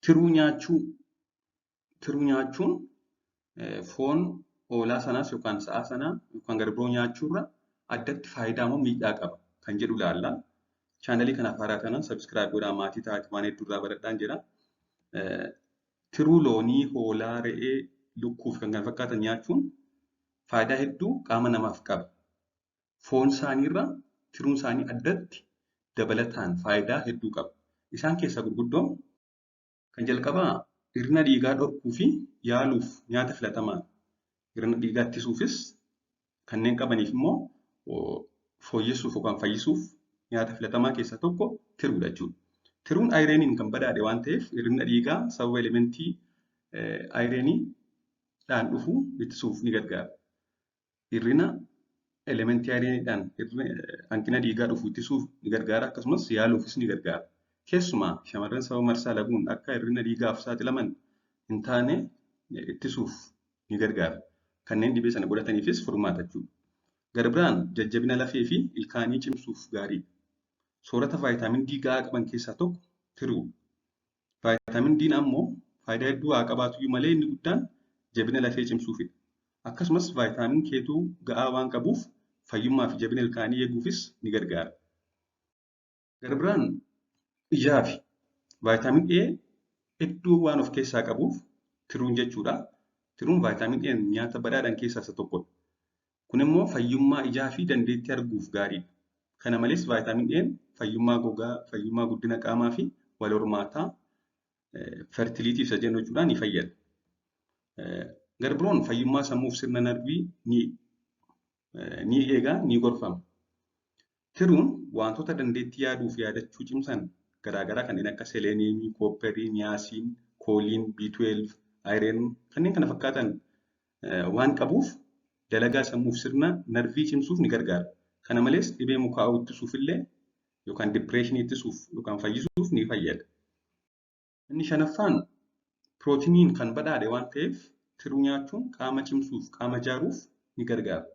Tiruu nyaachuu. Tiruu nyaachuun foon hoolaa sanaas yookaan sa'aa sanaa yookaan garbuu nyaachuurra addatti faayidaa moo miidhaa qaba kan jedhu ilaalla. Chaanalii kanaaf haaraa taanaan subscribe godhaa, maatii ta'aati, waan hedduu irraa baradhaan jedha. Tiruu loonii, hoolaa, re'ee, lukkuu fi kan kana fakkaatan nyaachuun faayidaa hedduu qaama namaaf qaba. Foon isaaniirra tiruun isaanii addatti dabalataan faayidaa hedduu qaba. Isaan keessaa gurguddoon kan jalqabaa hir'ina dhiigaa dhorkuu fi yaaluuf nyaata filatamaadha. Hir'ina dhiigaa ittisuufis, kanneen qabaniif immoo fooyyessuuf yookaan fayyisuuf nyaata filatamaa keessaa tokko tiruudha jechuudha. Tiruun ironiin kan badhaadhe waan ta'eef, hir'ina dhiigaa sababa elementii ironiidhaan dhufu ittisuuf ni gargaara. Hir'ina elementii ironiidhaan hanqina dhiigaa dhufu ittisuuf ni gargaara, akkasumas yaaluufis ni gargaara. Keessumaa shamarran sababa marsaa laguun akka hir'ina dhiigaaf saaxilaman hin taane ittisuuf ni gargaara. Kanneen dhibee sana godhataniifis furmaata jechuudha. Gara biraan jajjabina lafee fi ilkaanii cimsuuf gaariidha. Soorata vitamin D ga'aa qaban keessaa tokko tiruudha. Vitamin D'n ammoo faayidaa hedduu haa qabaatuyyuu malee, inni guddaan jabina lafee cimsuufidha. Akkasumas vitamin K2 ga'aa waan qabuuf fayyummaa fi jabina ilkaanii eeguufis ni gargaara. Gara biraan ijaa fi vitamin A hedduu waan of keessaa qabuuf tiruun jechuudha. Tiruun vitamin A nyaata badhaadhan keessaa isa tokkodha. Kun immoo fayyummaa ijaa fi dandeettii arguuf gaariidha. Kana malees vitamin A fayyummaa gogaa, fayyummaa guddina qaamaa fi wal hormaataa, fertility isa jennu jechuudha, ni fayyada. Gara biroon fayyummaa sammuuf sirna narvii ni eega, ni gorfama. Tiruun wantoota dandeettii yaaduu fi yaadachuu cimsan garaagaraa kanneen akka seleniumii, copperii, niacin, choline, B12, iron kanneen kana fakkaatan waan qabuuf dalagaa sammuuf sirna narvii cimsuuf ni gargaara. Kana malees dhibee mukaa'uu ittisuuf illee yookaan depressionii ittisuuf yookaan fayyisuuf ni fayyada. Inni shanaffaan pirootiniin kan badhaadhe waan ta'eef tiruu nyaachuun qaama cimsuuf, qaama ijaaruuf ni gargaara.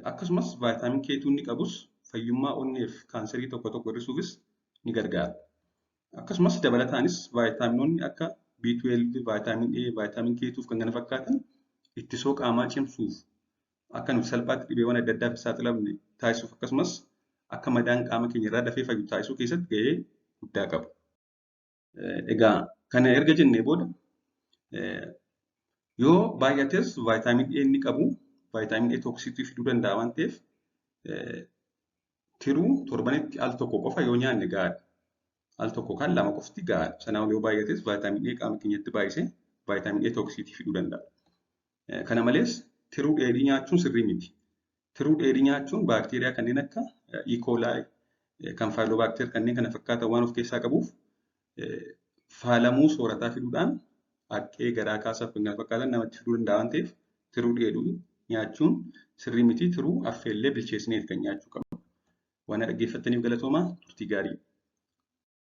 Akkasumas vitamin K2 inni qabus fayyummaa onneef kaanserii tokko tokko hir'isuufis ni gargaara. Akkasumas dabalataanis vaayitaaminoonni akka B12, vitamin A, vitamin K2 fi kan kana fakkaatan ittisoo qaamaa cimsuuf, akka nuti salphaatti dhibeewwan adda addaaf saaxilamne taasisuuf, akkasumas akka madaan qaama keenya irraa dafee fayyu taasisuu keessatti gahee guddaa qabu. Egaa kana erga jennee booda, yoo baay'ates vitamin A inni qabu vitamin A toxicity fiduu danda'a waan ta'eef, tiruu torbanitti al tokko qofa yoo nyaanne gahaadha. Al tokko kan lama qofti gahaadha. Sanaa ol yoo baay'ates vitamin A qaama keenyatti baay'isee vitamin A toxicity fiduu danda'a. Kana malees tiruu dheedhii nyaachuun sirrii miti. Tiruu dheedhii nyaachuun baakteeriyaa kanneen akka E. coli, kan Campylobacter kanneen kana fakkaatan waan of keessaa qabuuf faalamuu soorataa fiduudhaan haqqee, garaa kaasaaf kan kana fakkaatan namatti fiduu danda'a waan ta'eef, tiruu dheedhii nyaachuun sirrii miti. Tiruu affeellee bilcheessineet kan nyaachuu qabnu. Waan dhaggeeffattaniif galatoomaa, turtii gaarii.